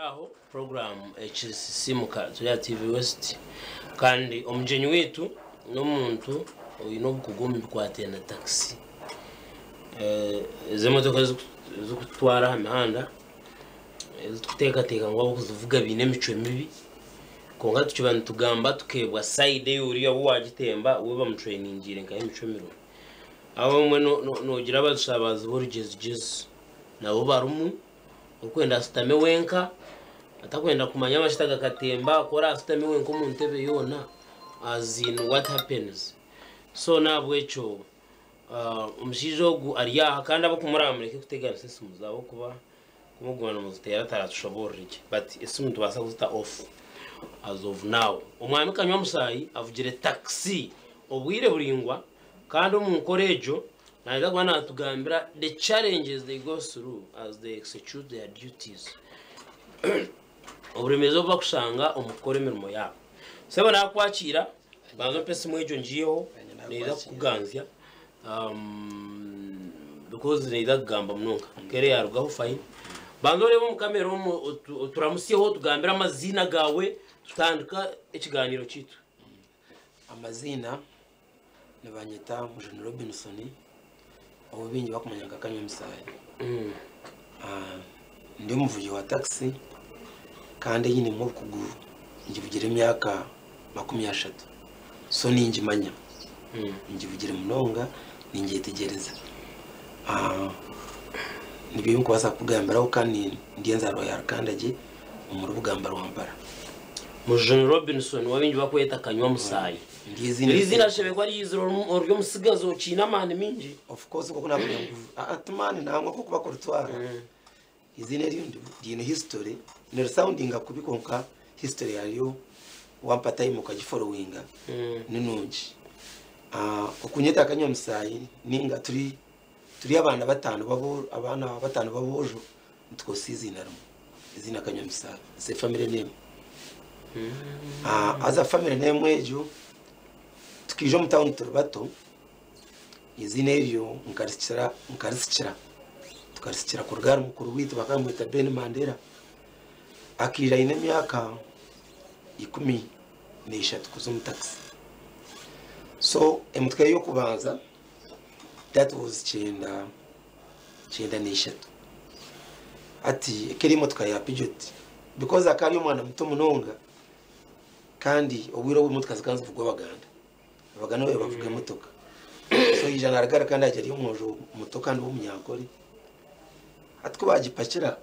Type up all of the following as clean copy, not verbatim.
Aho program ekisisimuka turi aha TV West kandi omugyenyi waitu n'omuntu oine obukugu omu bikwataine na takisi. Ezi emotoka ezirikutwara aha mihanda ezitukuteekateeka ngu abarikuzivuga baine emicwe mibi kwonka tukiba nitugamba tukeebwa sayidi ei oriya ou waagitemba we bamutureyiningiire nk'ey'emicwe mirungi. Abamwe noogira abashabazi b'orugyezgyezi nabo barimu. Orikwenda ashutame wenka, atakwenda kumanya amashita gakatemba, ku oraashutame wenka omu ntebe yoona, as in what happens? So n'ahabw'ekyo omushaija ogu ari aha kandi ab'okumuraba mureke kuteganisa esimu zaabo kuba kumuguma nimuziteera taratushoboorora gye but esimu nitubaasa kuzita off as of now. Omwami Kanywamusaayi avugire taxi obwire buraingwa Kandi omu nkora egyo naija kuba natugambira the challenges they go through as they execute their duties. Oburemeezi obu bakushanga omu kukora emirimo yaabo. Sebo nakwakiira, banza ompe esimu egyo ngiiheho, neija kukuganzya um, because neija kugamba munonga. Kere yarugaho fine. Banza oreebe omu kamera omu oturamusyeho otugambire amaziina gaawe tutandika ekiganiro kyaitu. Amaziina Nibanyeta Mujuni Robinson ou baingi barikumanya nka Kanywamusaayi. Ndi omuvugi wa takisi kandi ei nyinemu obukugu ngivugire emyaka 30 so ningimanya, ngivugire munonga ningyetegyereza. Nibyo ebi ndikubaasa kukugambiraho kandi ndi enzaarwa ya Rukandagye omuri Bugamba Rwampara. Mujuni Robinson ou abaingi barikweta Kanywamusaayi. Ndy'eiziina Eri iziina rishemereire kuba ryizire ori omutsigazi okiine amaani maingi. Of course nk'oku naakugira ngu aa ti maani nangwa nk'oku bakuritwara. Eiziina eryo riine history, nirisoundinga kubi kwonka history yaryo wampa time okagifollowinga ni nungi. Okunyeta Kanywamusaayi ninga turi turi abaana bataano b'abo abaana bataano b'aboojo nitukozesa eiziina rimwe, eiziina Kanywamusaayi, it's a family name. Haza family name egyo tukaija omu tawuni turi bato, eiziina eryo nkarisikira nkarisikira tukarisikira kuruga ahari mukuru waitu bakaba nibamweta Ben Mandela, akaija aine emyaka 13 kuza omu takisi. So emotoka ye y'okubanza that was kyenda 93 hati eka eri emotoka ya pijoti because akaba ari omwana muto munonga kandi obwire obwo emotoka zikaba nizivugwa abaganda abaganda nibo bavuga emotoka so yaija narugara kandi agira ari omwojo muto kandi w'omunyankore hati ku bagipakira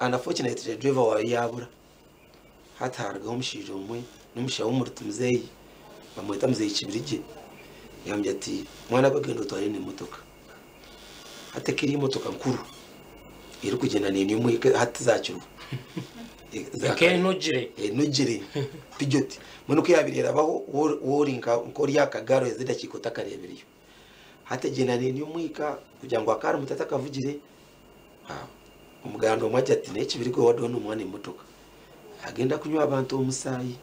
unfortunately driver waayo yaabura hati harugaho omushaija omwe n'omushaija w'omuriti muzeeyi bamweta muzeeyi Kibirigye yambwira ati mwana gwe genda otware eno emotoka Hati eka eri emotoka nkuru erikugyenda nenywa omwika hati tizakiriho. Eka enogire. Enogire pijoti mbwenu ku yabaire erabaho wori nk'ori aha kagaro ezi edakiika otakareebireyo. Hati egyenda nenywa omwika kugira ngu akari muto atakavugire omuganda omwe agira ati naye kibirigwe wadona omwana emotoka agenda kunywa abantu omusaayi.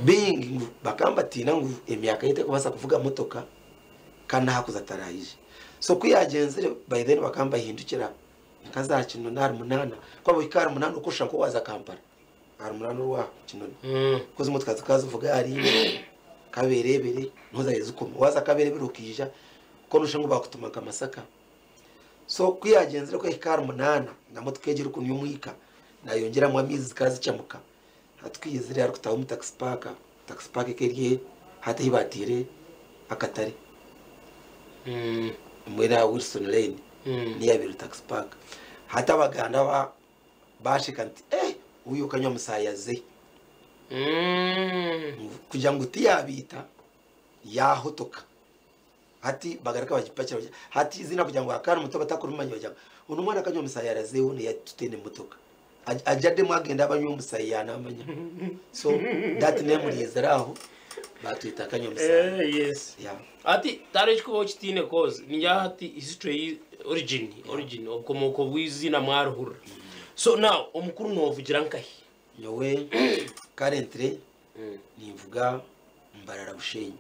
Being ngu bakaba nibatiina ngu emyaka ye terikubaasa kuvuga motoka. Kandi nahakuza tarayije. So ku yagyenzire by then bakaba nibahindukira nka za Kinoni ahari munaana. Ku ohika ahari munaana okoshusha nk'owaza Kampala. Ahari munaana orwa Kinoni. Because emotoka zikaba zivuga ahari Kaberebere niho zabaire zikoma. Waza Kaberebere okaija ko noshusha ngu bakutuma nka Masaka. So ku yagyenzire ku yahika ahari munaana na motoka egyo erikunywa omwika nayongyeramu amaizi zikaba zikyamuka. Hati ku yaizire arikutaaha omu taxi park, taxi park eka eri hati ahi bateire akatare mbwenu aha Wilson Lane niyo yabaire taxi park. Hati Abaganda basheka nti eh oyo kanywa musaayi aze kugira ngu tiyabaita yahotoka. Hati bagaruka bagipakira bagira hati eiziina kugira ngu akaana muto batakurimanya bagira ngu onu omwana akanywa omusaayi arazeeho naye atutaine motoka. Agye addemu agende abanywa omusaayi yaanamanya. So that name ryizire aho batweta akanywa omusaayi. Eh, yes. Yeah. Hati tihariho ekikubaho kitaine cause. Ningira hati history origin, origin obukomooko bw'eiziina mwarihurira. So now omukuru noovugira nkahi? Nyowe currently ninvuga Mbarara Bushenyi.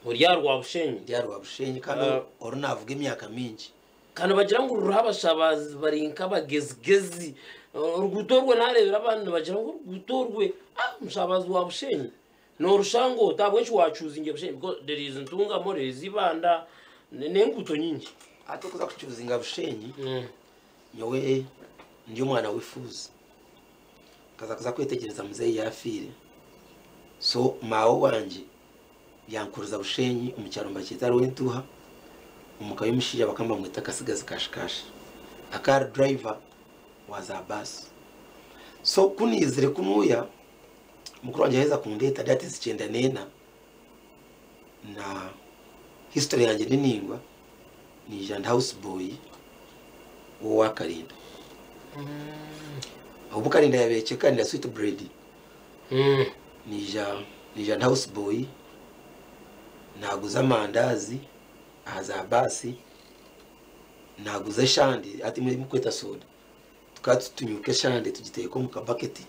Ori aha rwa Bushenyi? Ndi aha rwa Bushenyi kandi Ah. oru navuga emyaka mingi. Kandi bagira ngu ruriho abashabazi bari nk'abagezigezi. Oruguuto orwe nareebera abantu nibagira ngu oruguuto orwe, ah, omushabazi wa Bushenyi norushanga ota? Ahabw'enki wachuzinge Bushenyi? Because there is Ntungamo, there is Ibanda, n'enguuto nyingi. Hati okuza kuchuzinga Bushenyi, nyowe ndi omwana w'efuuzi. Nkaza kuza kwetegyereza muzeeyi yaafiire. So maawe wangye yankuriza Bushenyi omu kyaro nibakyeta Rwentuuha, omu ka y'omushaija bakaba nibamweta Kasigazi Kashikashi. Akaba ari driver wa za baasi. So ku naizire kunuuya, mukuru wangye yaheza kundeeta that is 94 na history yangye ni ningwa, naija ndi house boy w'owa Karinda. Obu Karinda yabaire ekiri Karinda sweet bread, naija ndi house boy, naguza amandazi aha za baasi, naguza eshande hati imwe mukweta soda. Tukaba tutunyuka eshande tugiteeka omu kabaketi.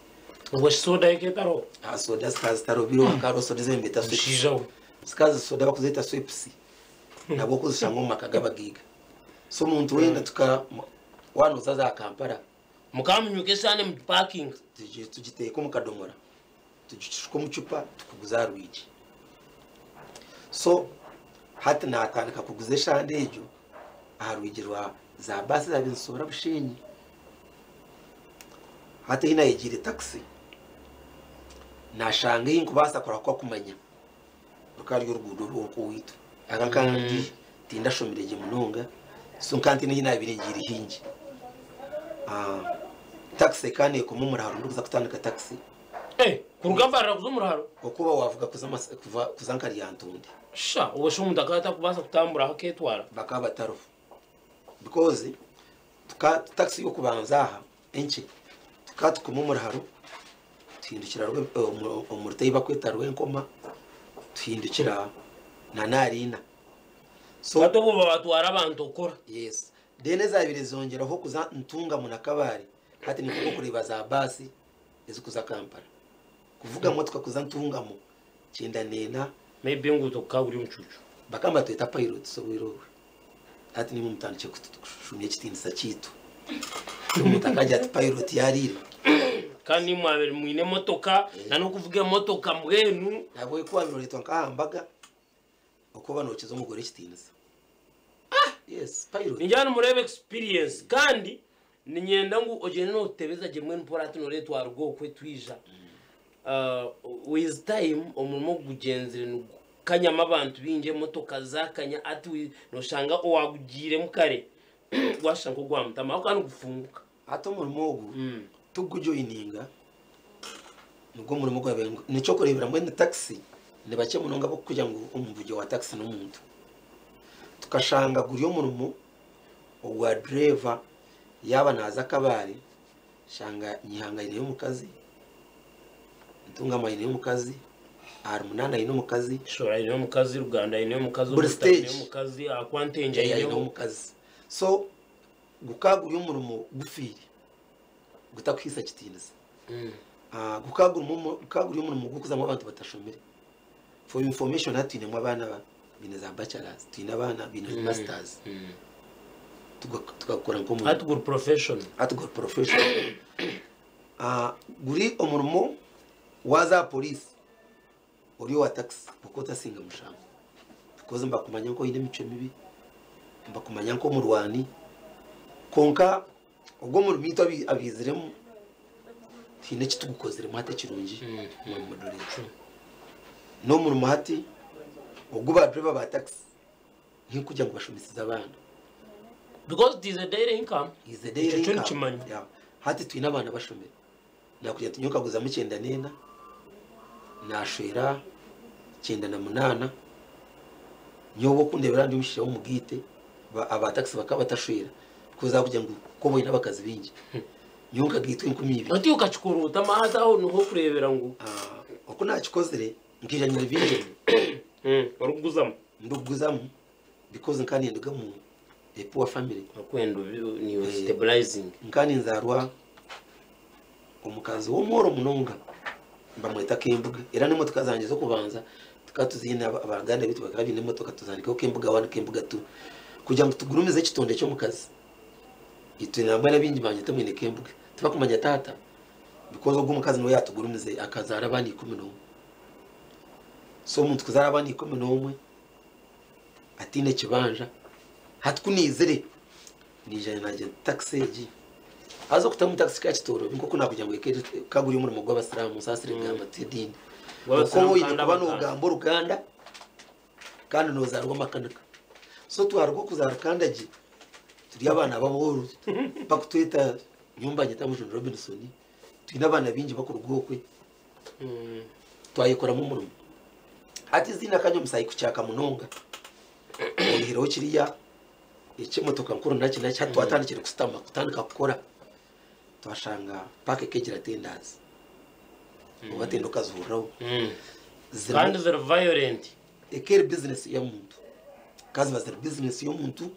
Obwo shi soda yo ekaba etariho? Aha soda zikaba zitariho, biro hakaba hariho soda ezi nibeeta sweps. Mushaija we. Zikaba ziri soda bakuzeeta sweps. Nabwo okuzishanga omu maka g'abagaiga. So omuntu weena tuka waaba nooza za Kampala. Mukaba munyuka esande mugipakinga? Tugiteeka omu kadomora, tugishuka omu cupa tukuguza aha rwigi. So hati naatandika kuguza eshande egyo aha rwigi rwa za baasi ezaabaire nizisohora Bushenyi. Hati ahi naayegiire takisi, naashanga ei nkubaasa kurahuka kumanya rukaba ruri oruguudo rw'owaitu. Ahabw'okuba nkaba ndi tindashomire gye munonga, so nkaba ntaine ahi naabaire ngiire haingi. Takisi ekaba neekoma omu ruharo ndikuza kutandika takisi. Kuruga Mbarara kuza omu ruharo? Okuba waavuga kuza nka Lyantonde. Sha, obwo shi omuntu akaba atakubaasa kutamburaho akeetwara? Bakaba batariho. Because tuka taxi y'okubanza aha enkye tukaba tukoma omu ruharo tuhindukira omu ruta ei bakweta Rwenkoma tuhindukira na Naariina. So hati obwo babatwara abantu okukora? Yes. Then ezabaire zongyeraho kuza Ntungamo na Kabale hati nikwo okureeba za baasi ezikuza Kampala. Kuvuga motoka kuza Ntungamo 94. Maybe enguuto kukaba guri omucuucu. Bakaba nibatweta pilots obwire obwe. Hati nimwe mutandikire kutushumya ekitiinisa kyaitu. Omuntu akagira ati pilot yariire. Kandi nimwe mwabire mwine emotoka na n'okuvuga emotoka mbwenu. Nabwo ku wabire oreetwa nk'aha mbaga, okuba nookiza omugore ekitiinisa. Yes, pilot. Ningira nimureeba experience kandi niinyenda ngu ogyende nootebeza gye mbwenu mpora hati nooreeba twaruga okwe twija. With time omurimo ogu gugyenzire nigukanyamu abantu baingi emotoka zaakanya hati nooshanga owaagugiiremu kare gwashusha nk'ogwamutama ahabw'okuba nigufunguka. Hati omurimo ogu tukugujoyininga nigwo murimo ogwabaire nikyokureebera mbwenu takisi nibakye munonga abarikugira ngu omuvugi wa takisi n'omuntu. Tukashanga guri omurimo ogwa dureeva yaaba naaza Kabale shanga Nyihanga aineyo omukazi, Ntungamo aineyo omukazi, ahari Munaana aine omukazi. Kishoro aineyo omukazi, Ruganda aineyo omukazi, Buri Omuta aineyo stage omukazi, aha Kwantengi aineyo aineho. omukazi. So gukaba guri omurimo gufiire gutakuhaisa kitiinisa. Gukaba guri omurimo gurikuzamu abantu batashomire. For your information hati twinemu abaana baine za bachelors, twine abaana baine masters. Tukagukora nk'omurimo. Hati guri professional. Hati guri professional. Guri omurimo waaza aha police ori owa taxi okaba otasinga mushango. Because nibakumanya nk'oine emicwe mibi, nibakumanya nk'omurwani. Kwonka ogwo omurimo itwe abaiziremu tihaine eki tugukoziremu hati ekirungi mwami moderator. N'omurimo hati ogu ba driver ba taxi nikugira ngu bashomesize abaana. Because it is a daily income. Is a daily Ekyo kyo income. nikimanywa. Yeah. Hati twine abaana bashomire. Nakugira nti nyowe nkaguzamu 94, nashwera 98, nyowe okundeebera ndi omushaija w'omugaite, aba taxi bakaba batashwera because ahabw'okugira ngu koba oine abakazi baingi. Nyowe nkagaitwa 2000. Oti okakikora ota hati aho niho orikureebera ngu. Oku nakikozire nkaija nyine vision. Orikuguzamu? Ndikuguzamu because nkaba ninduga omu a poor family. Orikwenda niiwe stabilizing. Nkaba ninzaarwa omukazi w'omworo munonga nibamweta Kembuga era n'emotoka zangye z'okubanza tukaba tuziine abaganda baitu bakaba baine emotoka tuzandikaho Kembuga one Kembuga two kugira ngu tugurumize ekitonde ky'omukazi. Itwe nambwenu abaingi banyeta mwine Kembuga. Tibakumanya taata because ogu omukazi niwe yatugurumize akazaara abaana 11. So omuntu kuzaara abaana 11 ataine kibanja, hati ku niizire niija nagira nti takisi egi haza okutamu takisi kikaba kitoorobi nk'oku naakugira ngu ka guri omurimo gw'abasiraamu nsaasire kugamba ti ediini. Gw'abasiraamu Oku oine kandi kuba Abaganda. noogamba Oruganda kandi noozaarwa makanika. So twaruga okuza Rukandagi turi abaana b'abooro bakutweta nyowe mbanyeta Mujuni Robinson, twine abaana baingi bakuruga okwe twayekoramu omurimo. Hati eiziina kanywa omusaayi kukyaka munonga oihireho kiriya eky'emotoka nkuru naki naki hati twatandikire kusitama kutandika kukora twashanga paaka ekegira tenders oba tenda okazihuriraho. Zirimu Kandi ziri violent. Eka eri bizinesi y'omuntu ka ziba ziri bizinesi y'omuntu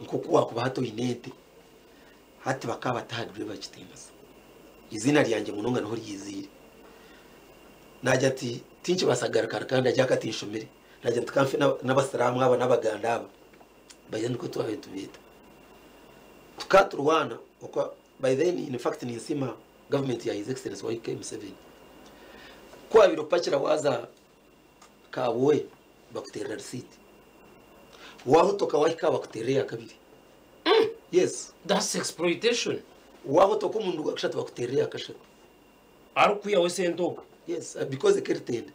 nk'oku wakuba hati oine ente hati bakaba batahadire bakitiinisa eiziina ryangye munonga niho ryiziire nagira nti tinkibaasa kugaruka Rukandagi aka tinshomire nagira nti kanfe n'abasiraamu aba n'abaganda aba baija nikwo twabaire nitubeeta tukaturwana okwa by then in fact ninsiima government ya His Excellency YK Museveni ku wabaire opakira waaza Kabwohe bakuterera risiiti wahotoka wahika bakuterera eya kabiri yes. That's exploitation. Wahotoka omurundi gwa kashatu bakuterera eya kashatu. Arikukwihaho esente ogwo. Yes, because ekeritenda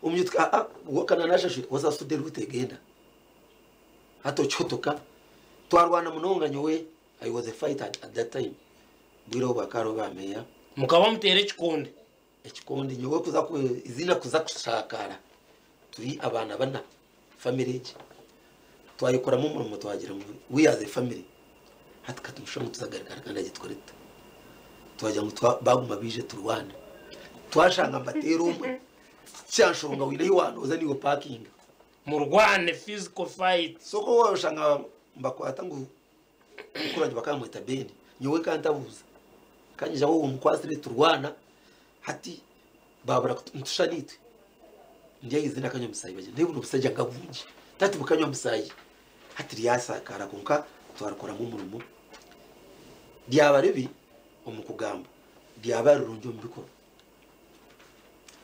omunyutu ah ah wakana nashashwire wasasude route egenda hati okihotoka twarwana munonga nyowe I was a fighter at that time bwire obu bakaba hariho ba meya. Mukaba muteera ekikonde. Ekikondi nyowe kuza ku eiziina kuza kushakaara turi abaana bana family egi twayekoramu omurimo twagira ngu we as a family hati katumushuushe ngu tuzagarukana kandi agye tukore tuta twagira ngu baguma baije turwane twashanga mbateera omwe kyanshonga wine ahi wanooza niiwe pakinga. Murwane physical fight. So ku washanga mbakwata ngu mukuru wangye bakamweta Ben nyowe nkantabuuza kanyija waaba omukwasire turwana Hati babura nitushushana itwe ndi ah'eizina kanywa musaayi bagira naye buno obusajja nga bungi tati bukanywa musaayi hati ryasakaara kwonka twarikoramu omurimo ryaba ribi omu kugamba ryaba rirungi omu bikorwa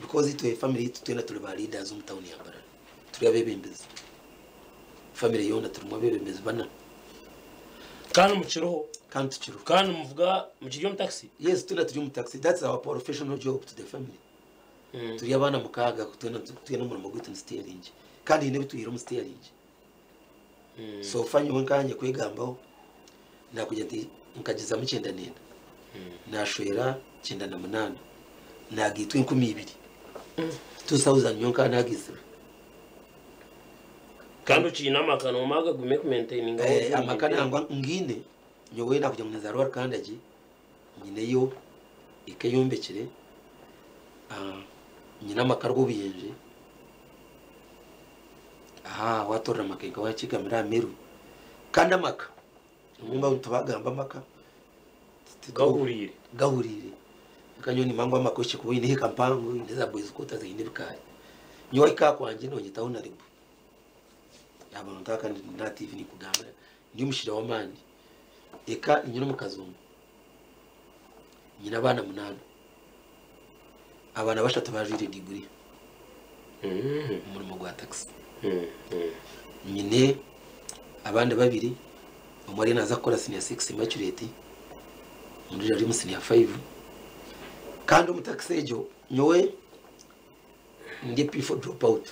because itwe family yaitu twena turi ba leaders omu town ya Mbarara turi abebembezi family yoona turimu abebembezi bana. Kandi mukiriho. Kandi tukiriho. Kandi muvuga mukiri omu taxi? Yes, twena turi omu taxi. That's our professional job to the family. Turi abaana mukaaga twena twena omurimo gwaitu ni steering. Kandi haine ebi twihire omu steering. So far nyowe nkanye kwegambaho nakugira nti nkagizamu 94. Nashwera 98. Nagaitwa 2000. 2000 nyowe nkaba nagaitsirwe. Kandi okiine amaka noomanya agagume kumaintaininga Eh, amaka nangwa ngiine nyowe nakugira ngu ninzaarwa Rukandagi nyineyo eka eyombekire ah, nyine amaka Rwobuyenje aha watorera amaka nka wakigamira aha Meru kandi amaka omumba tibagamba amaka Gahuriire. Gahuriire. Nka nyowe nimanya ngu amaka ohikire kuba oine eka mpango oine za boys quarters eine ebikaari. Nyowe ahika aha kwangye nonyetaho na ribu. Yaaba ntaaka ndi aha TV ninkugambira ndi omushaija w'amaani. Eka nyine omukazi omwe. Nyine abaana munaana. Abaana bashatu bajwaire diguri omu murimo gwa takisi. Nyine abandi babiri, omwe ariyo naaza kukora siniya sikisi matureti, ondiijo ari omu siniya fayivu. Kandi omu takisi egyo nyowe ndi P4 drop out.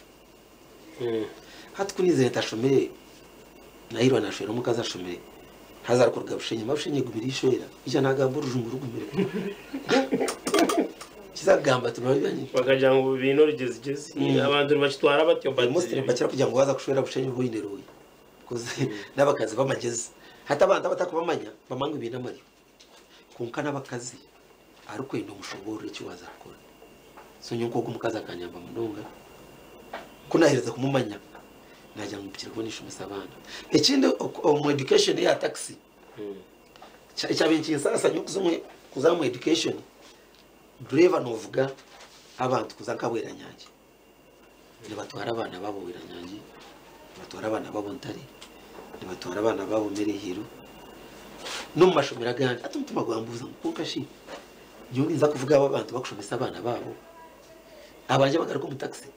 Hati ku naizire ntashomire, nahirwa nashwera omukazi ashomire haza arikuruga Bushenyi, mba Bushenyi egumire eishwera, ija nagamba orujungu rugumire. Kiza kugamba ati Bakagira ngu baine orugyezigyezi. Abantu nibakitwara batyo but. Mostly nibakira kugira ngu waaza kushwera Bushenyi oba oine rooya. Because n'abakazi b'amagyezi. Hati abantu abatakubamanya bamanya ngu baine amaryo. Kwonka n'abakazi arikwenda omushoboorore eki waaza kukora. So nyowe nk'ogu omukazi akanyamba munonga. Ku naaherize kumumanya naagira ngu mpikire kuba ninshomesa abaana. Ekindi omu education eya taxi, ekyabaire nikinsaasa nyowe kuza omu education, dureeva noovuga abantu kuza nka Bweranyangi. Nibatwara abaana baabo Bweranyangi, nibatwara abaana baabo Ntare, nibatwara abaana baabo Merehiru. N'omu mashomero agandi hati omutima gwambuuza ngu kwonka shi nyowe ninza kuvuga aba abantu bakushomesa abaana baabo abanje bagaruka omu takisi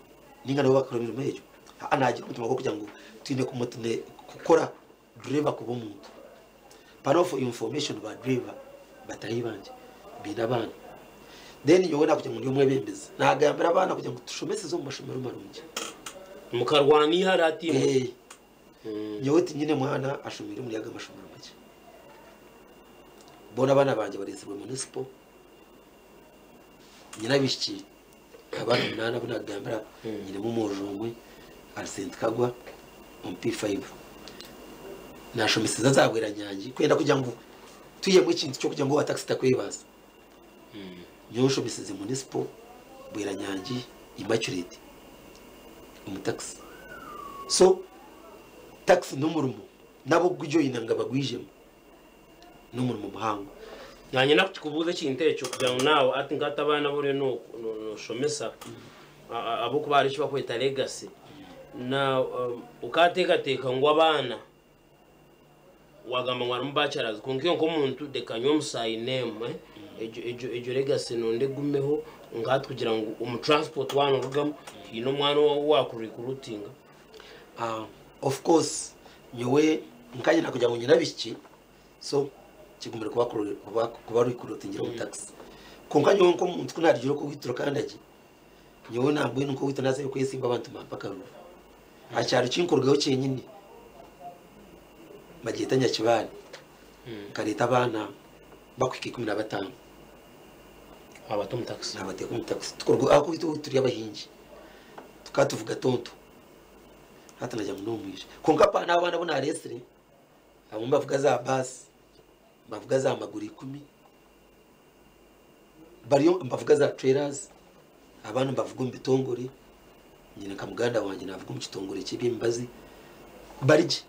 ninga nabo bakora emirimo egyo? Aa naagira omutima gw'okugira ngu twine kukora driver kuba omuntu. Pano for information ba driver bataahi bangye baine abaana. Then nyowe nakugira ngu ndi omwebembezi nagambira abaana kugira ngu tushomeseze omu mashomero marungi. Mukarwana eihari hati imwe. Eh, nyowe tinyine mwana ashomeire omuri aga mashomero makye. Boona abaana bangye bareetsirwe municipal. Nyine abaishiki abaana munaana abu nakugambira nyinemu omwojo omwe ari St Kagwa omu P5. Nashomeseza za Bweranyangi kwenda kugira ngu twihemu ekintu ky'okugira ngu owa takisi takwebaasa. Nyowe nshomeseze municipal Bweranyangi Immaculate omu takisi. So takisi n'omurimo n'abokugujoyina nga bagwijemu n'omurimo muhango. Nanye nakukikubuuza ekintu ekyo kugira ngu naawe ati nkati abaana abu oriyo noshomesa ahabw'okuba hariho eki barikweta legacy na okateekateeka ngu abaana wagamba ngu harimu bachelors kwonka iwe nk'omuntu reka nywe omusaayi name egyo egyo egyo legacy nonda egumeho nkahati kugira ngu omu transport waaba norugamu haine omwana ou wakurecruitinga. Of course nyowe nkanye nakugira ngu nyine abaishiki so kigumire kuba recruitingira omu taxi kwonka nyowe nk'omuntu ku naarugire okwo owaitu Rukandagi nyowe nambwenu nk'owaitu naazayo kwesimba abantu bampa akaruru aha kyaro kinkurugaho kyenyini bagyeta Nyakibare nkareeta abaana bakuhika 15. Wabata omu taxi. Nabateeka omu taxi tukuruga ahakuba itwe turi abahingi tukaba tuvuga tonto hati nagira ngu n'omwija kwonka apaana abaana abu nareetsire abamwe nibavuga za baasi nibavuga za maguru ikumi bariyo nibavuga za trailers abandi nibavuga omu bitongore nyine nka muganda wangye navuga omu kitongore ky'eby'emibazi bari gye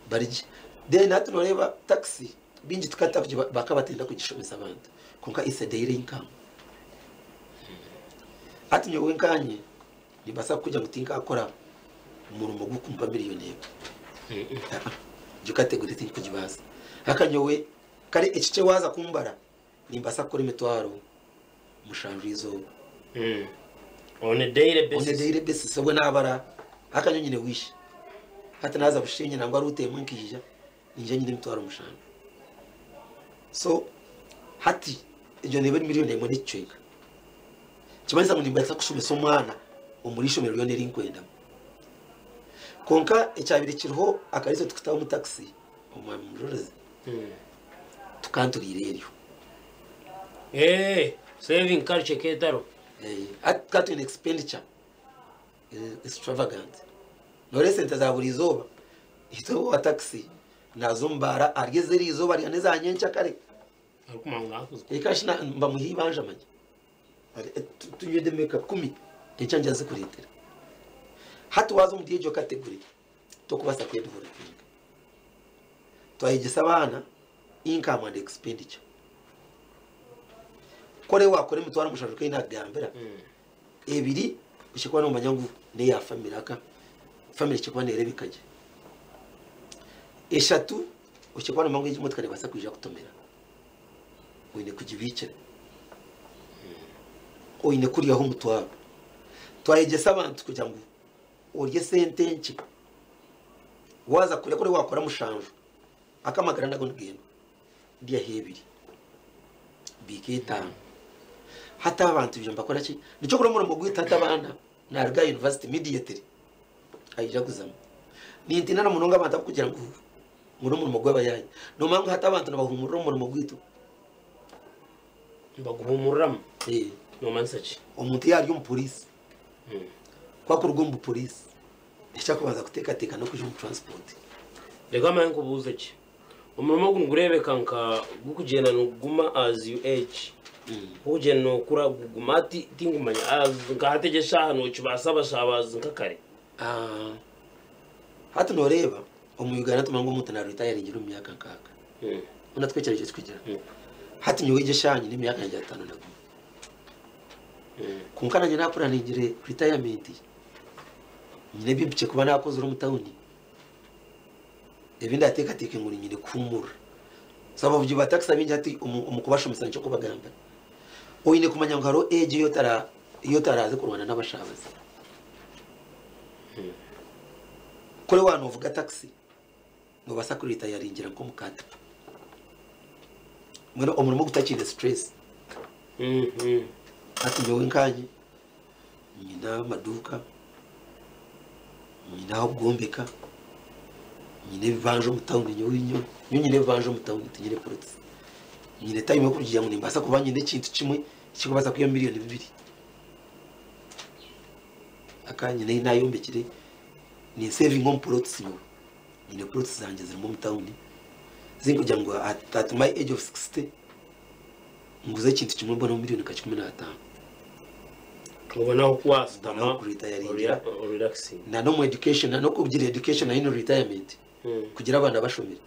bari gye then hati noreeba taxi baingi tukaba bakaba batenda kugishomesa abantu kwonka it's a daily income hati nyowe nkanye nimbaasa kukugira ngu tinkakora omurimo gw'okumpa miriyoni emwe. Egyo category tinkugibaasa. Haka nyowe kare ekikye waaza kumbara nimbaasa kukora 70,000 eizooba. On a daily On a basis. daily basis obwo nabara haka nyowe nyine wish. Hati naaza Bushenyi nangwa route emwe nkaija ninja nyine 70,000. So hati egyo neeba eri miriyoni emwe n'ekicweka. Nikimanyisa ngu nimbaasa kushomesa omwana omuri ishomero ryona eri nkwendamu. Kwonka ekyabaire kiriho akariso tukutaho omu takisi omwami Mujurizi tukanturiire eryo. Eh, saving culture ketaro. Eh, hati tukaba twine expenditure extravagant. Noreeba esente za buri izooba itwe owa takisi naaza omu baara arya ez'eri izooba arya n'eza nyenkyakare. Arikumanya ngu naakuzikora. Eka shi mbamuha eibanja manya. Tunywe edemeka 10 enkya ngye nzikureetera. Hati waaza omuri egyo category tokubaasa kwedevelopinga. Twayegyesa abaana income and expenditure. Kore wakora 70,000 nka ei naakugambira, ebiri oshobora kuba noomanya ngu n'eya family aka family ekikuba neereebeka gye. Eshatu oshobora kuba noomanya ngu egi emotoka neebaasa kwija kutomera. Oine kugibiikira. Oine kuryaho omutwaro. Twayegyesa abantu kugira ngu orye esente nkye. Waaza kurya kuri waakora 7 akamagara nago nigenda. Ryaho ebiri. Biika etaano. Hati abantu ibyo nibakora ki? Nikyo kuri omurimo gwaitu hati abaana naaruga aha university immediately aija kuzamu. Nintiina na munonga abantu abarikugira ngu ngu n'omurimo gw'abayaayi. Noomanya ngu hati abantu nibahuumurira omu murimo gwaitu. Nibaguhuumuriramu? Eh. Noomanyisa ki? Omuntu yaaba ari omu poriisi, ku akuruga omu buporiisi, eki arikubanza kuteekateeka n'okwija omu transport. Reka manye nkubuuze ki? Omurimo ogu nigureebeka nka gurikugyenda niguguma as you age. Orikugyenda nookura guguma hati tinkumanya as nka hati egi eshaaha nokibaasa abashabazi nka kare? Hati nooreeba omu Uganda tumanya ngu omuntu naaritayaringira omu myaka nkaaga. Hoona tikwo ekiragiro kirikugira. Hati nyowe egi eshaaha nyine emyaka yangye 51. Kwonka naanye naapuraaningire retirement, nyine ebi mpikire kuba naakozire omu tawuni ebi ndateekateeke ngu niinyine kuhuumurira. So abavugi ba taxi abaingi hati omu kubashomesa nikyo kubagambira. Oine kumanya ngu hariho age ei otaraaze kurwana n'abashaabaze. Kuri waaba noovuga taxi, noobaasa kuritayaringira nk'omu ka tipa. Mbwenu omurimo ogutakiine stress. Hati nyowe nkaanye nyine amaduuka, nyine ah'okwombeka, nyine ebibanja omu tawuni nyowe nyowe nyine ebibanja omu tawuni tinyine plots. Nyine time y'okugira ngu nimbaasa kuba nyine ekintu kimwe ekirikubaasa kwiha 2 million. Aka nyine ahi nayombekire, ninsevinga omu plots nyowe. Nyine plots zangye zirimu omu tawuni zinkugira ngu at my age of 60 nguze ekintu kimwe mbonemu miliyoni nka 15. Obonaho kuwasitama. Obonaho kuritayaringira. Relaxing. Na n'omu education, na n'okugira education nayo ni retirement. Kugira abaana bashomire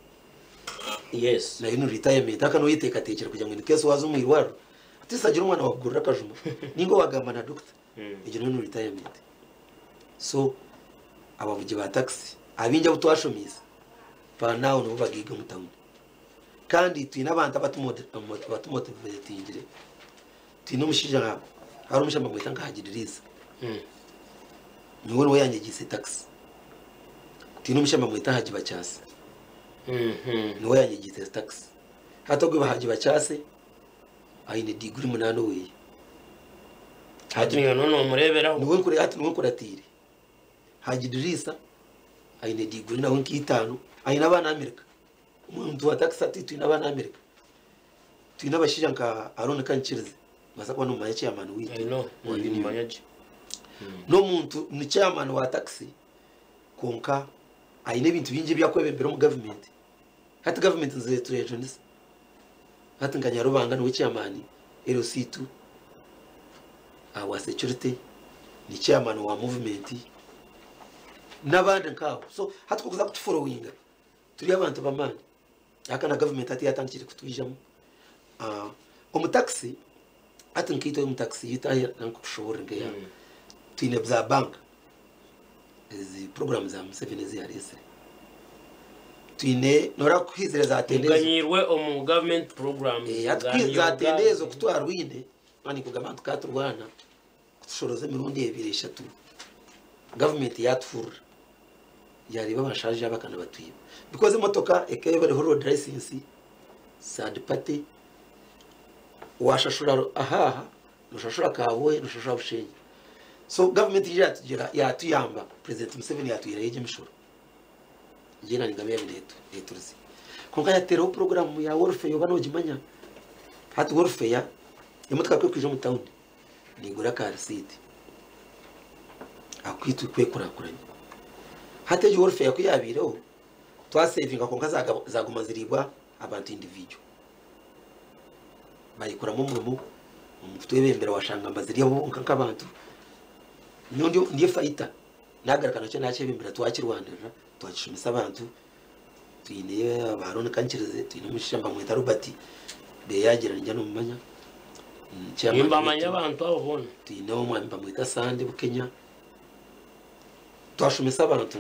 nayo ni retirement. Aka noyeteekateekera kugira ngu in case waza omu irwariro atisagira omwana wakugurira akajuma ninga wagamba na doctor. Egyo nayo ni retirement. So abavugi ba taxi abingi abu twashomiise nawe nibo bagiiga omu tawuni. Kandi twine abantu abatumotivatingire. Twine omushaija, hari omushaija bamweta nka Hagiririisa. Niwe niwe yanyegiise taxi. Twine omushaija bamweta Haji Bakyase. Niwe yanyegiise taxi. Hati ogwe Haji Bakyase aine diguri 8 oweye. Hati niyo nono omureberaho. Niwe nkure, hati niwe nkuratiire. Haji Dirisa aine diguri nawe nk'itaano, aine abaana Amerika. Omuntu wa taxi ati twine abaana Amerika. Twine abashaija nka Aron Kankirize, baasa kuba nomumanya, chairman witu I know. wa union. Mmanyaje. N'omuntu ni chairman wa taxi, konka aine ebintu bingi ebyakwebembera omu gavumenti. Hati gavumenti nzireturejonisa. Hati nka Nyarubanga niwe chairman LC2 wa security, ni chairman wa movement n'abandi nkabo. So hati kuza kutufollowinga turi abantu b'amaani. Aka na gavumenti hati yatandikire kutwijamu. Omu taxi hati nkaitwe omu taxi yita nkukushoborera nkeya. Twine za bank, ezi program za Museveni eziyaresire, twine nora kuhizire za tendezo. Muganyirwe omu government programs. Hati za tendezo kutwarwine ani kugamba tukaturwana kutushoroza emirundi ebiri eshatu, gavumenti yatufurura yareba abashaje abakana batwiba because emotoka ekaba bariho road license, third party, washashura ahaha, nushashura Kabwohe, nushashura Bushenyi. So gavumenti ije yatugira yatuyamba, President Museveni yatuyirayo emishoro njye nani ngabe yabinetu eturuzi, konka yateraho program ya welfare yoba nogimanya. Hati welfare emotoka kwe kwija mu town nigura car seat akwitu kwekurakuranya. Hati egyo welfare kuyabireho twasevinga, konka zaguma ziribwa abantu individual bayikuramo umurimo omukutwebembera washanga mbazirya bonka nk'abantu. Niyo ndiyo fayita nagaruka nacyo nakyebembera, twakirwanirira, twakishomesa abantu. Twine abaroni Kankirize, twine omushaija bamweta Robert Beyagira, njya nomumanya. Chairman Nimbamanya waitu. Abantu abo bona. Twine omwami bamweta Sande Bukenya, twashomesa abantu.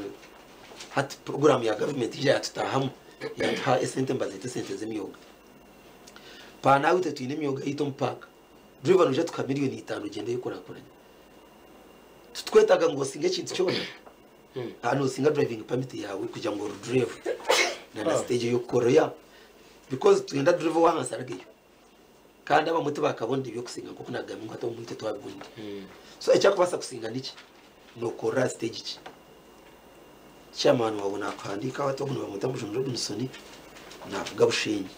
Hati program ya gavumenti ija yatutahamu, yatuha esente mbazete esente z'emyoga. Panawe itwe twine emyoga yitu omu paaka. Driver nuja tuka 5 million ugende yikurakuranya, tutwetaga ngo osinge ekintu kyona. Hano osinga driving permit yawe kugira ngo drive na stage yo ya because twenda driver wansi arageyo kandi abamwe tibakabonda ebyokusinga nkoku nagambye ngu hati omwite twabigundi. So ekyakubasa kusinga niki nokora stage ki chairman wawe nakuhandika. Hati ogu nibamwita Mujuni Robinson, navuga Bushenyi.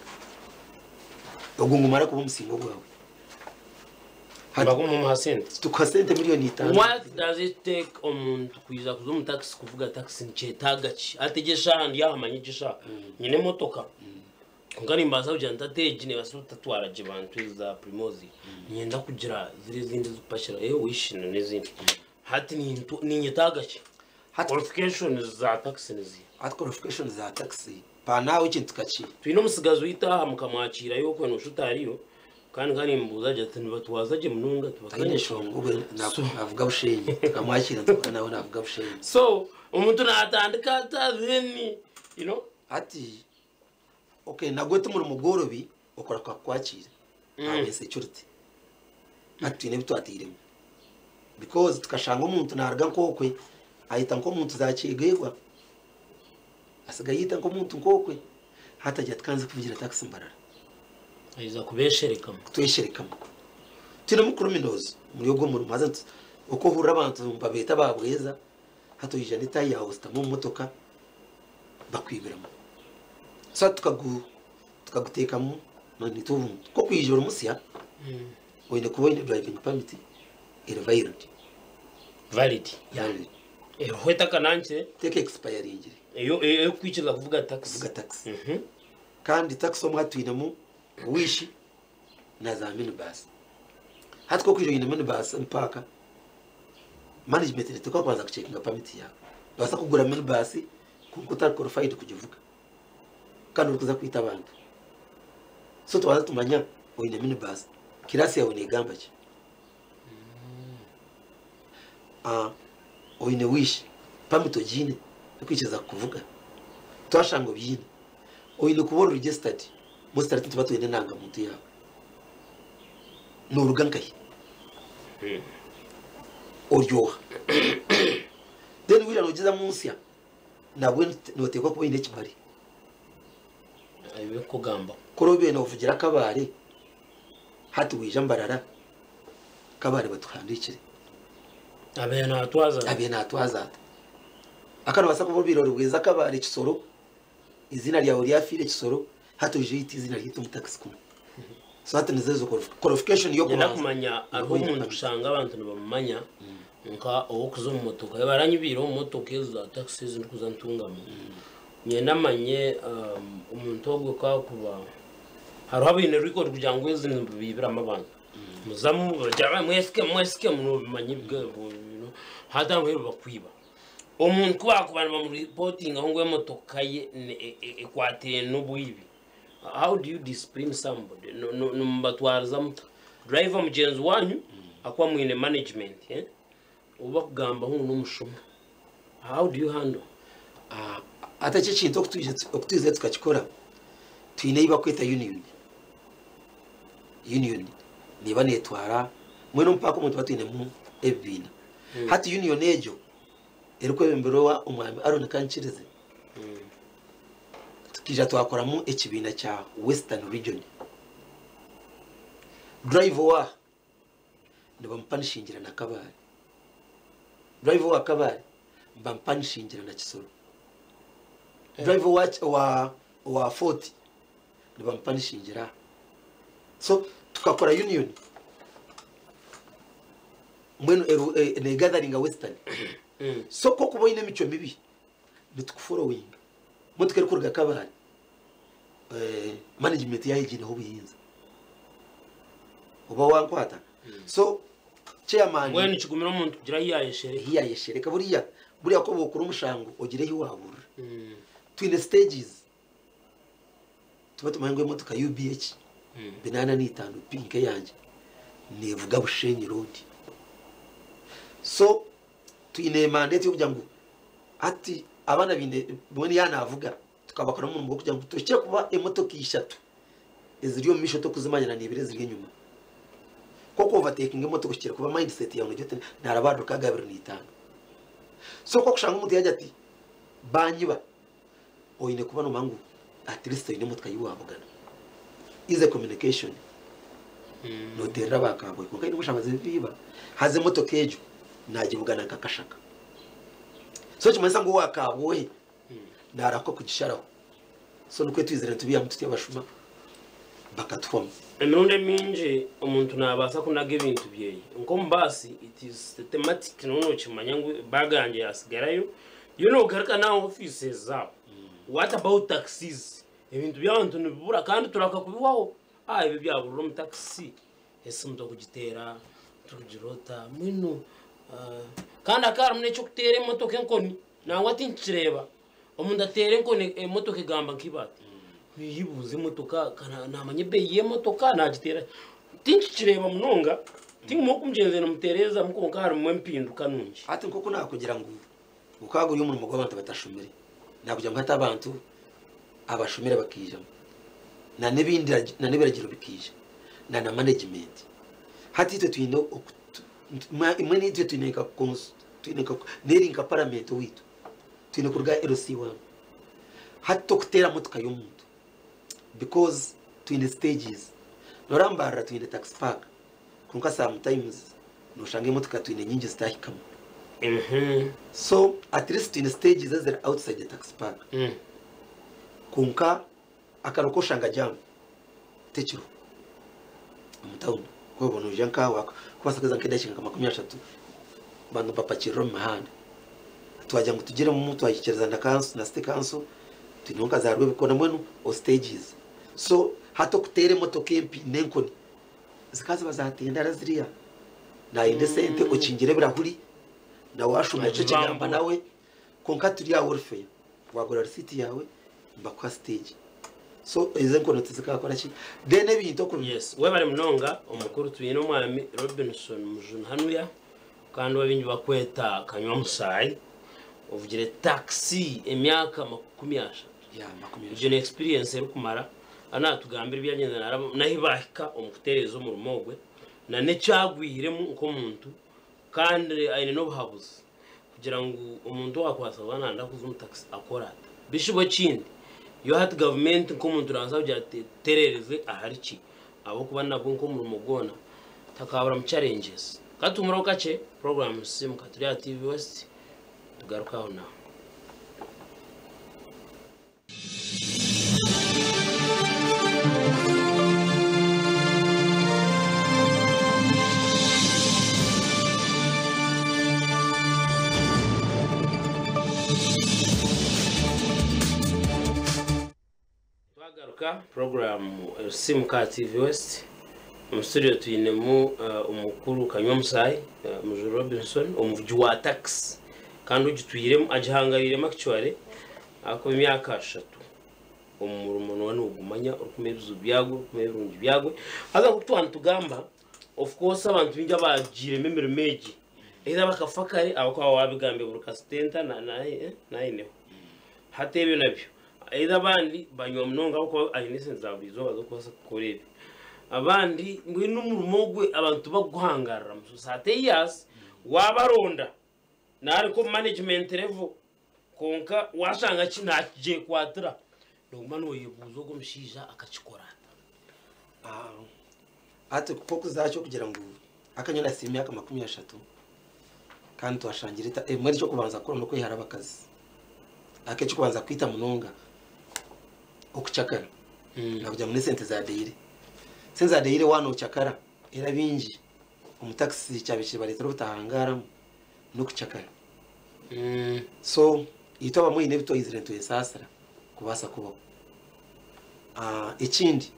Ogu ngumara kuba omusingo gwawe. Baguma sente. Tukuha sente 5 million. What does it take omuntu kwiza kuza omu taxi, kuvuga taxi nikyetaaga ki? Ategesha ahandi yahamanya egisha nyine emotoka, konka nimbaasa kugira ntateegi nibasa kutatwara gye bantu ezi za Primoz, ninyenda kugira ziri ezindi zikupashira wishina n'ezindi. Hati ninyetaaga ki? Qualifications za taxi niziha? Hati qualification za taxi panawe ekintu kaki. Twine omusigazi witaha mukamwakirayo okwe nosha otariyo kandi kanimbuuza gye ati nibatwaza gye munonga. Taine tubakanye nshonga, ubwe navuga Bushenyi tukamwakira, tukora nawe navuga Bushenyi. So omuntu natandika ata then Hati Okay, nagwe ti murimo gworobi okurahuka kukwakira ahabwa insecurity. Hati twine ebi twatairemu because tukashanga omuntu naruga nk'okwe ayeta nk'omuntu za Kyegegwa, asigaye ayeta nk'omuntu nk'okwe, hati agira ati kanze kuvugira taxi Mbarara. Aija kubesherekamu. Kutwesherekamu. Twinemu criminals omuri ogwo murimo haza oku ohurira abantu nibabeeta ba Bweza, hati oija n'etaayi yaawe ositami omu motoka bakwibiramu. So hati tukaguteekamu nitwe obuntu. Nk'okwija ori musya, oine kuba oine driving permit eri valid. Valid. Valid. Eriho etakanankire. Teka expiringire. Eyo erikukwikiriza kuvuga taxi. Kuvuga taxi. Kandi taxi omwe hati twinemu Wish na za minibus. Hati ku orikwija oine minibus omu paaka, management neteekwa kubanza kucekinga permit yaawe. Nobaasa kugura minibus kwonka otari qualified kugivuga kandi orikuza kwita abantu. So tubanza tumanya oine minibus, class yaawe negamba ki? Oine Wish, permit ogiine erikwikiriza kukuvuga? Twashanga obiine, oine kuba ori registered, most likely nituba twine endangamuntu yaawe. Nooruga nkahi? Ori oha? Then waija noogyezamu nsya, nabwe nooteekwa kuba oine ekibari. Ebirikugambaho. Ku oraabe noovugira Kabale, hati waija Mbarara, Kabale batuhandiikire. Abaire naatwaza ata? Abaire naatwaza ata? Aka noobaasa kuba obaire ori Bweza Kabale Kisoro, eiziina ryawe ryafiire Kisoro, hati oija oita eiziina ryaitu omu takisi kunu. So hati nizo ezo qualification Nyenda y'okubanza. kumanya hariho omuntu kushanga abantu nibamumanya nka ow'okuza omu motoka. Baranyibiire omu motoka ezo za takisi ezi ndikuza ntungamu. Nyenda manye omuntu ogwo ku arikuba hariho abaine record kugira ngu ezi nibiibiramu abantu. Muzamu bagira mwesike mwesike nobimanya hati aho bakwiba. Omuntu ku baakuba nibamuripotingaho ngu emotoka ye ekwatiraine n'obwibi, how do you discipline somebody? Nimubatwariza muta? Driver mugyenzi wanyu akuba mwine management, eh? Ou bakugambaho ngu n'omushuma. How do you handle? Hati eki ekintu oku twizire tukakikora, twine ei barikweta union. Union neeba neetwara, mbwenu omu paaka omwo nituba twinemu ebibiina. Hati union egyo erikwebemberwa omwami Aaron Kankirize, tukaija twakoramu ekibiina kya Western Region. Driver owaaha nibamupanishingira na Kabale. Driver owa Kabale nibamupanishingira na Kisoro. Driver owa Fort nibamupanishingira aha. So tukakora union mbwenu negatheringa Western. So ku orikuba oine emicwe mibi nitukuforowinga. Motoka erikuruga Kabale management yaayo egiineho obuyinza. Oba wankwata. So chairman Mbwenu kigumire omuntu kugira ahu yaayeshereka. Ahu yaayeshereka buriya buriya ku okura omushango ogira ahu waaburira. Twine stages. Tuba tumanya ngu emotoka UBH 85 pink eyangye neevuga Bushenyi road. So twine mandate y'okugira ngu hati abaana baine mbwenu yaaba naavuga tukabakora omurimo gw'okugira ngu tuhikye kuba emotoka ishatu eziri omu maisho tokuzimanya na n'ibiri eziri enyima. Ku oku-overtakinga emotoka ohikire kuba mindset yaawe noogira oti naaraba aha rukaga 25. So ku orikushanga omuntu yaagira ati baanyiba, oine kuba noomanya ngu at least oine emotoka ei waabugana. Easy communication. Nooteerera aba kabwe kwonka haine obu oshanga ziribiiba haza emotoka egyo naagibugana nka kashaka. So nikimanyisa ngu owa kabwohe naarahuka kugisharaho. So nikwo twizire nitubiihamu tutyo abashuma bakatuhwamu. Emirundi emingi omuntu naabaasa kunaga ebintu byeye. Nk'omu baasi it is systematic nooba nookimanya ngu baaga yangye yaasigarayo. Yo noogaruka n'aha offices zaabo. What about taxis? Ebintu by'abantu nibibura kandi turahuka kubihwaho. Ah ebi byaburira omu takisi, esimu tokugiteera, tokugira ota, mbwenu kandi hakaba harimu n'eky'okuteera emotoka enkoni, nangwa tinkikireeba. Omuntu ateera enkoni emotoka egamba nk'ibaati. Niibuuza emotoka naamanya ebeeyi y'emotoka naagiteera. Tinkikireeba munonga, tinguma oku mugyenzi nimuteerezamu kwonka harimu empinduka nungi. Hati nk'oku naakugira ngu gukaba guri omurimo gw'abantu batashomire, naakugira ngu hati abantu abashomire bakaijamu. Na n'ebindi na n'ebiragiro bikaija na na management. Hati itwe twine oku imwe n'itwe twine nka cons twine nka n'eri nka parliament owaitu. Twine kuruga LC one. Hati tokuteera motoka y'omuntu because twine stages. Noreeba Mbarara twine taxi park kwonka sometimes noshanga emotoka twine nyingi zitahikamu. So at least twine stages eziri outside the taxi park. Kwonka akaro koshanga jam tekiriho omu tawuni. Ku orikuba noija nk'aha kubaasa kuheza nk'edakiika nka 30 bantu nibapakirira omu mihanda. Twagira ngu tugiremu twahikiriza na kanso na city council twineho nka za Rwebikoona mbwenu o stages. So hati okuteera emotoka empi n'enkoni zikaba ziba zatendara ziriya nayenda esente okingire ebirahuri na washuma ekyo ekigamba nawe kwonka turi aha welfare wagura risiiti yaawe nibakuha stage so ezo enkono tizikakora ki then ebintu oku Yes, webare munonga omukuru. Twine omwami Robinson Mujuni hanuya kandi abaingi bakweta Kanywa Musaayi, ovugire taxi emyaka 30. Ya, makumi Egyo ni experience erikumara. Natugambira ebyagyenda naraba nahi bahika omu kutereeza omurimo ogwe na n'ekyagwiremu nk'omuntu, kandi aine n'obuhabuzi kugira ngu omuntu owakwasa kuba nanda kuza omu taxi akora ata. Bishuba ekindi yo hati gavumenti nk'omuntu nabaasa kugira ati terereze ahari ki, ahabw'okuba nabwo nk'omurimo gwona takaburamu challenges. Katumuraho kakye program Simuka, turi aha TV West, tugaruke aho naho. Twagaruka program Simuka TV West. Omu studio twinemu omukuru Kanywa Musaayi Mujuru Robinson, omuvugi wa taxi kandi ogitwiremu agihangariremu actually ahakuba emyaka 30 omu murimo nooba noogumanya orikumanya ebizibu byagwo, orikumanya ebirungi byagwo. Haza nk'oku twaba nitugamba, of course abantu baingi abagiiremu emirimo egi either bakafa kare ahabw'okuba waabigambire buri kasitenta naineho. Hati ebyo nabyo either abandi banywa munonga ahabw'okuba aine esente za buri izooba z'okubaasa kukora ebyo. Abandi mbwenu omurimo ogwe abantu bakuguhangariramu. So 30 years waabaronda nari nk'omu management level kwonka washanga ki nakigyekwatira noguma noyebuuza ogwo omushaija akakikora ata. Hati nk'okuzaakyo kugira ngu akanywa nasiima emyaka 30 kandi twashangire mbwenu ekyokubanza kukora n'okwehara abakazi. Aka ekyokubanza kwita munonga okucakara nakugira ngu n'esente za daily. Sente za daily waaba nocakara era bingi omu taxi kyabaire kibareetera obutahangaramu n'okucakara. So itwe abamwe hiine ebi twayizire nitwesaasira kubaasa kubaho. Ekindi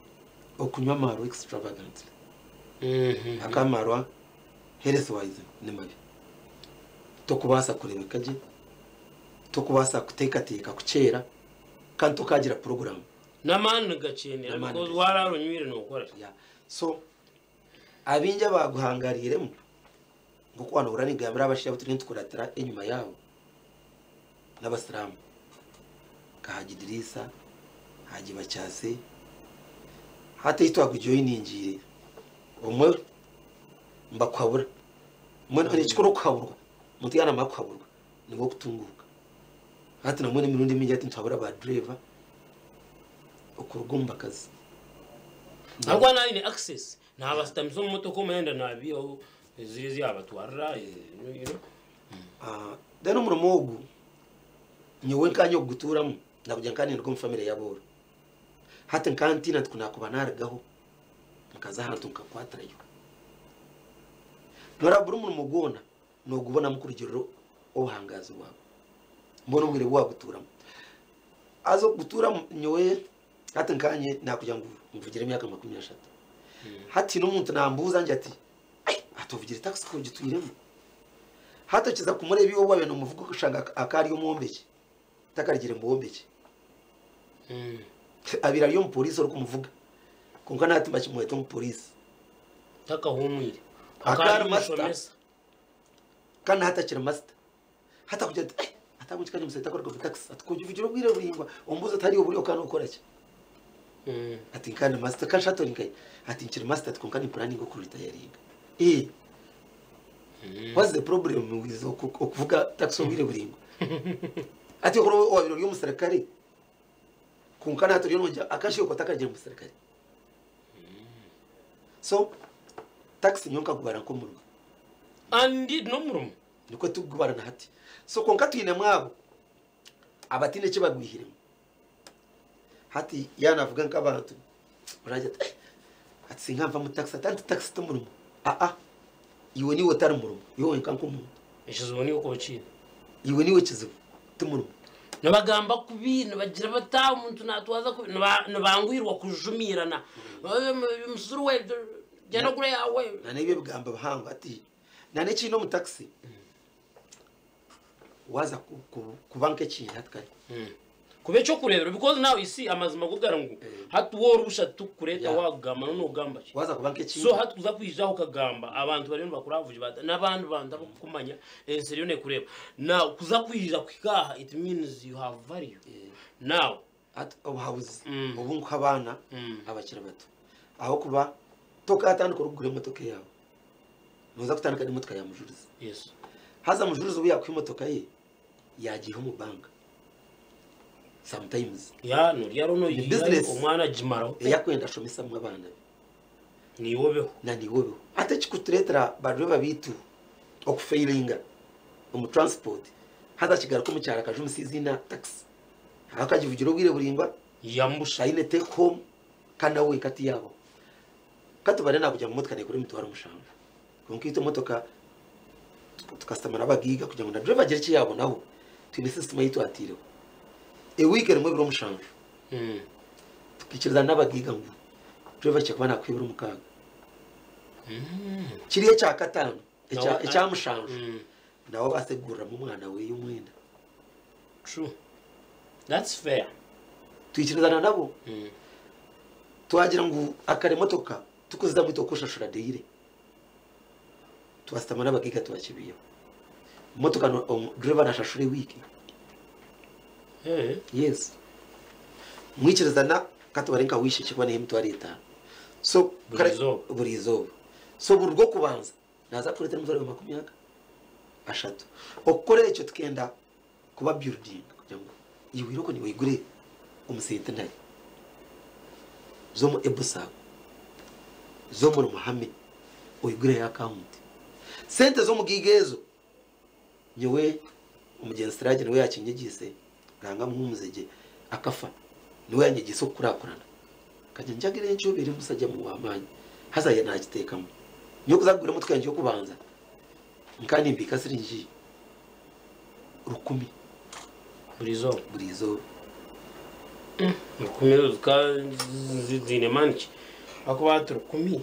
okunywa amarwa extravagantly. Aka amarwa health wise ni mabi. Tokubaasa kureebeka gye, tokubaasa kuteekateeka kukyera kandi tokagira program. N'amaani nigakyendera N'amaani because nigakyendera. Warara onywire nokora ki? Yeah. So abingi abaguhangariremu nk'oku wanohurira nigambira abashaija abu turiyo nitukuratira enyima yaabo n'abasiraamu nka Haji Dirisa, Haji Bakyase. Hati ei twagujoyiningiire omwe nibakuhabura mbwenu ekikuru okuhaburwa omuntu yaaba namara kuhaburwa nibwo okutunguuka. Hati nambwenu emirundi mingi hati nituhabura ba driver okuruga omu bakazi. Ahabw'okuba naaba aine access naabasitamisa omu motoka omuhenda naabiihaho ziri ezi yabatwarira. Then omurimo ogu nyowe nkanye okugutuuramu nakugira nka ninduga omu family y'abooro. Hati nkantiina nti ku nakuba narugaho nkaza ahantu nkakwatirayo. Noreeba buri murimo gwona nogubonamu kurugirira obuhangazi bwawe. Mbwenu obwire obu wagutuuramu. Haza okugutuuramu nyowe hati nkanye nakugira ngu nvugire emyaka 30. Hati hiine omuntu nambuuza ngira ati ai ati ovugire taxi ogitwiremu. Hati okiza kumureeba iwe waaba nomuvuga okashanga akaba ari omwombeki takarugire mu bwombeki. Abaire ari omupoliisi orikumuvuga kwonka nahati nibakimweta omupoliisi. Takahumwire. Akaba ari master Akaba ari omushomesa. Kandi hati akiri master. Hati akugira ati ati ahabw'enki kanye omushaija takuruga omu taxi ati k'ogivugire obwire buraingwa ombuuza oti hariya oburi okaba nokora ki? Ati nkandi master kanshato nkai ati nkiri master ati konka ni planning okuritayaringa. Eh, what's the problem with okuvuga taxi obwire buringwa? Ati okoro wabiro ori omusirikare konka naturi nonja akashiyo kotakagira omusirikare. So taxi nyo nkagubara nk'omurimo. And n'omurimo. Nikwo tukugubara na hati. So konka twinemu abo abatine eki bagwihiremu. Hati yanavuga nk'abantu oragira ati ati singa nva mu taxi, ati anti taxi ti murimo. Aa, iwe niwe otari murimo, iwe wenka nk'omuntu. Ekizibu niwe kuba kiine. Iwe niwe kizibu, ti murimo. Nibagamba kubi, nibagira bata omuntu natwaza kubi, nibangwirwa kujumirana. Musuru we genda kure yawe. Na n'ebyo ebigambo bihango ati na n'ekiine omu taxi waza kuba nk'ekintu hati kare. Kuba ekyokureebera, because now you see amazima go gara ngu hati wowe orubusha tukureta wagamba none ogamba ki? Waza kuba nk'ekintu. So hati kuza kwijaho ukagamba abantu bariyo nibakuravuja n'abandi bantu abakukumanya ensi eriyo nekureba. Now kuza kwija kuhika aha, it means you have value. Now ati obuhabuzi obu nkuha abaana abakiri bato, aho kuba tokatandika orikugura emotoka yawe, noza kutandika n'emotoka ya mujurizi. Haza mujurizi obu yakuha emotoka ye, yagiiha omu banka sometimes. Ya norya runo. Ni business. Omwana agimaraho. Eyakwenda ashomesamu abaana be. Niwobeho. Na niwobeho. Ate ekikutureetera bareba biitu okufailinga omu transport, haza kigaruka omu kyaro akajumisa iziina taxi, aho akagivugira obwire buringwa. Yambusha. Aine take home kandi nawe wenka tiyabo. Katubare nakugira ngu motoka nekora 7,000, konka itwe emotoka tukasitama n'abagiga kugira ngu na driver agire eki yabonaho. Twine system ei twatiireho, ewiiki erimu ebiro 7. Tukikirizana n'abagiga ngu driver kyakuba nakuha ebiro 6, kiri ekya kataano, ekya mushanju, nawe abaase kuguriramu omwana weye omwenda. True, that's fair. Twikirizana nabo. Twagira ngu akare emotoka tukuzizamu itwe okushashura daily, twasitama n'abagiga twakibiiho motoka driver nashashura ewiiki. Yes, mwikirizana katubare nka wishi kikuba niho 50,000. So Buri izooba. Buri izooba. So buri rwokubanza naza kureetera 230,000. Okukora ekyo tukenda kuba building kugira ngu iwe iroko niwigure omu Centenary z'omu Ebusago z'omuri Muhame, oyigureyo akawunti, sente z'omugiga ezo. Nyowe omugyenzi Siragi niwe yakinyegiise, Ruhanga amuhumuze gye, akafa, niwe yanyegiise okukurakurana. Kajya njagira enkyobere omusajja mu w'amaani haza ye nakiteekamu. Nyowe kuza kugura emotoka yangye y'okubanza, nka nimbiika siringi 1,000. Buri izooba? Buri izooba. 1,000 zika ziine maani ki? Akuba hati 1,000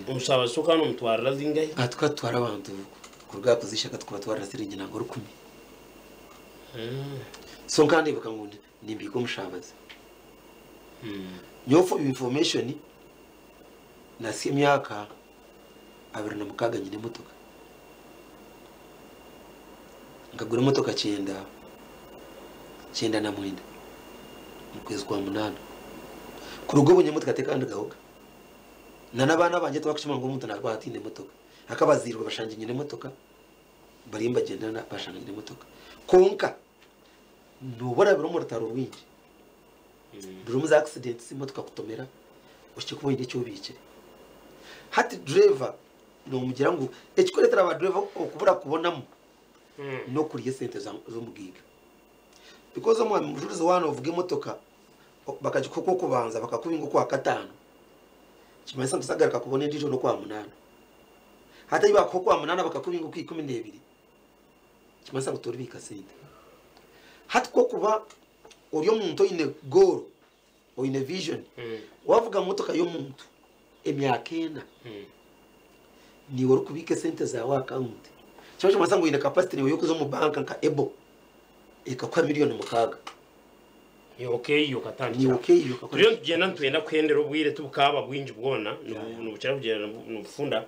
omushabazi kandi omutwarira zingahi? Aha tukatwara abantu kuruga kuzishaka, tukabatwarira siringi nangwa 1,000. So nkandeebeka ngu nimbiika omushabazi. Nyowe for information, nasi emyaka 26 nyine emotoka. Nkagura emotoka 99 mu kwezi kwa 8. Kuruga obu emotoka tekandigahoga, na n'abaana bangye tibakukima ngu omuntu nakuba atiine emotoka. Akabazirwe bashanga nyine emotoka, bariyo nibagyenda bashanga nyine emotoka. Konka noba orabire omu rutaro rwingi, rurimu za accidents, emotoka kutomera, okye kuba oine eki obiikire. Hati driver nomugira ngu ekikureetera aba driver okubura kubonamu n'okurya esente z'omugiga, because omwami mujurizi waana ovuga emotoka, bakagikuha okwokubanza, bakakubinga okwa kataano, kimanyisa ngu tosagaruka kubona endiijo n'okwa munaana. Hati ei bakuha okwa munaana, bakakubinga okwa 12, kimanyisa ngu toribiika sente. Hati kokuba ori omuntu oine goal, oine vision, wavuga motoka y'omuntu emyaka 4, niwe orikubiika esente zawe akawunti. Kiba kimanyisa ngu oine capacity niwe yokuza omu banka nka Ebo ekakuha miliyoni 6. Okeeyo katandikira. Ni okeeyo. Turiyo nitugenda nitwenda kuhendera, obwire tibukaba bwingi bwona, nibukira kugyenda nibufunda.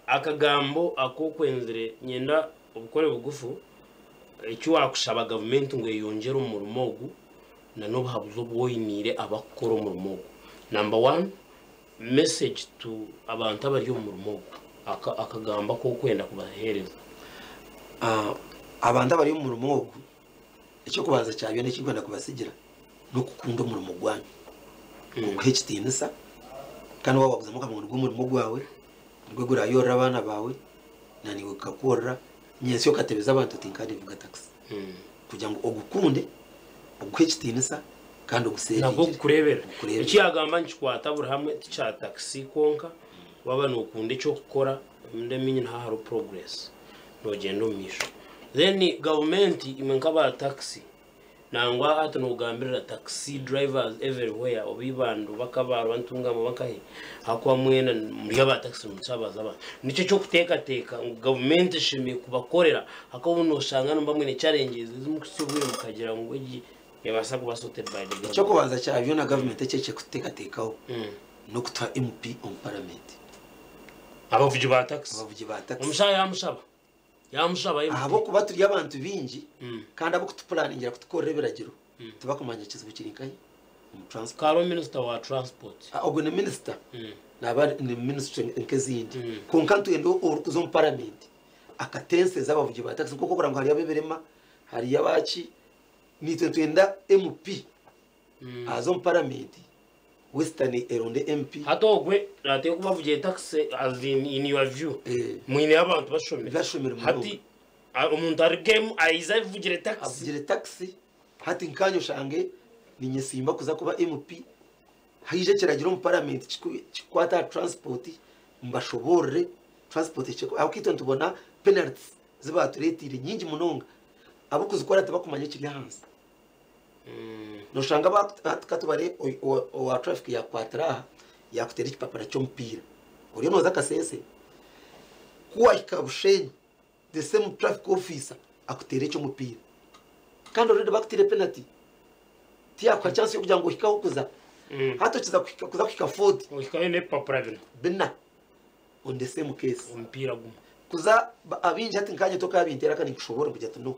Akagambo akokwenzire nyenda obukore bugufu, eki wakushaba gavumenti ngu eyongyere omurimo ogu na n'obuhabuzi obu oyiniire abakukora omurimo ogu. Number one, message to abantu abari omu murimo ogu akagamba aku orikwenda kubaheereza. Abantu abari omu murimo ogu, eky'okubanza kya byona eki ndikwenda kubatsigira n'okukunda omurimo gwanyu, kuguha ekitiinisa kandi waaba waaguzamu okamanya ngu nigwo murimo gwawe, nigwo guraayorora abaana baawe, na naiwe gukakworora, nyentsya okatebeza abantu oti nka ninvuga takisi. Kugira ngu ogukunde, oguhe ekitiinisa kandi Nagwo gukureeberera. Eki yaagamba nikikwata buri hamwe ti kya takisi kwonka, waaba nookunda eky'okukora emirundi emingi niho hariho progress, noogyenda omu maisho. Then gavumenti imwe nk'aba takisi Nangwa hati nogambirira taxi drivers everywhere oba Ibanda oba Kabale oba Ntungamo oba nkahi ahakuba mwena muri aba taxi nimusabaza abantu. Nikyo ekyokuteekateeka ngu gavumenti eshemereire kubakorera ahakuba obu noshanga nimuba mwine challenges ezimukuhitsya obwire mukagira ngu egi nebaasa kuba sorted by the government. Ekyokubanza kya byona gavumenti eki ekirikuteekateekaho n'okutuha MP omu paramenti. Abavugi ba taxi. Abavugi ba taxi. Omushaija yamushaba. Yaamushaba MP. Ahabw'okuba turi abantu baingi kandi ab'okutupuraningira kutukorera ebiragiro tibakumanya kizibu kiri nkahi omu transport. Kare minisita wa transport. Ogwo ni minisita naaba ni minisitule nk'ezindi kwonka nitwenda orikuza omu paramenti akatenseza abavugi ba takisi nk'oku orikureeba ngu hariyo ab'ebirema hariyo abaki naitwe nitwenda MP aze omu paramenti Western eronde MP. Hati ogwe nateekwa kuba avugiire taxi as in, in your view Eh. mwineyo abantu bashomire Bashomire munonga. hati omuntu arugemu aize avugire taxi Avugire taxi hati nkanye oshange ninyesimba kuza kuba MP haije ekiragiro omu parliament kikukwata aha transport mbashoboorore transport ekye ahabw'okuba itwe nitubona penalties zibaturetiire nyingi munonga abokuzikora tibakumanya ekiri ahansi. Noshanga hati katubare owa traffic yakukwatira aha yakuteera ekipapura ky'omupiira oriyo noza Kasese ku wahika Bushenyi the same traffic officer akuteera eky'omupiira kandi already bakutiire penalty tiyakuha chance y'okugira ngu ohike ahu okuza hati okiza kuza kuhika Fort Ohikayo n'ebipapura bina. Bina on the same case. Omupiira gumwe. Kuza abaingi hati nkanye tokabinteera kandi nkushoboora kugira ati no.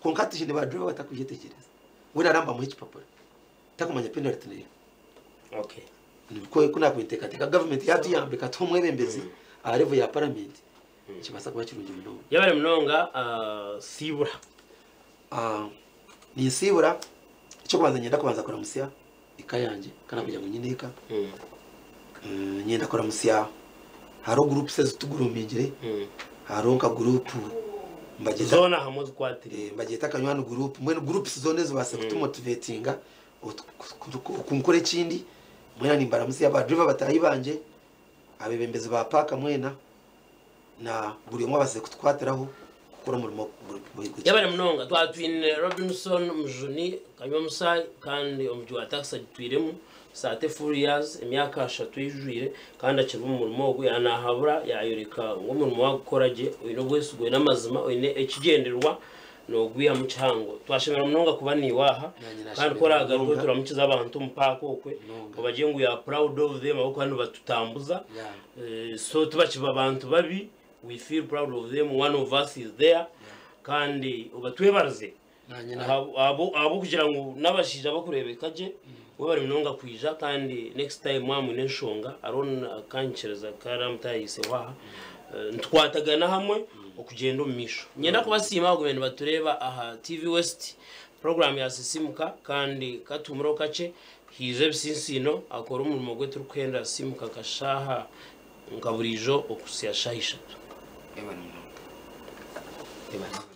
Kwonka hati haine ba driver abatakubyetegyereza. Mbwenu araba nibamuha ekipapura takumanya penalty neeha. Okay. Nikwo ku nakubitekateka government yatuyamba ekatuha omwebembezi aha level ya parliament nikibaasa kuba kirungi munonga. Yebare munonga siibura. Ninsiibura ekyokubanza niinyenda kubanza kuramutsya eka yangye kandi kugira ngu nyine eka. Niinyenda kuramutsya hariho groups ezitugurumingire hariho nka group mbagyeta Zoona hamwe ozikwatire. Mbagyeta Kanywani group mbwenu groups zoona ezibaasa kutumotivatinga kunkora ekindi mwena nimbaramutsya ba driver bataahi bangye abebembezi ba paaka mwena na buri omwe abaasize kutukwatiraho kukora omurimo gw'ekibiina. Yebare munonga. Twaba twine Robinson Mujuni Kanywamusaayi kandi omugi wa takisi agitwiremu thirty full years, emyaka ashatu eijwire kandi akiri omu murimo ogu. Yaanahabura yaayoreka ngu omurimo waagukora gye oine obwesigwa, oine amazima, oine ekigyendererwa noogwihamu kihango. Twashemererwa munonga kuba naiwe aha Naanye kandi ku nashemererwa oraagaruke munonga. turamukize abantu omu paaka okwe Munonga. obagire ngu we are proud of them ahabw'okuba nibatutambuza. Yeah. So tibakiba bantu babi, we feel proud of them, one of us is there kandi obatwebarize Naanye na- ahabw'okugira ngu n'abashaija bakureebeka gye webare munonga kwija kandi next time mwaba mwine enshonga hariho akanyikiriza karamutayiseho aha nitukwatagana hamwe okugyenda omu maisho. Niinyenda kubasiima abagume nibatureeba aha TV West puroguraamu ya Sisiimuka kandi katuhumureho kakye haije ebitsintsiino akore omurimo gwe turikuhendera Sisiimuka nka shaaha nka buriijo okuhitsya shaaha ishatu. Webare munonga. Webare.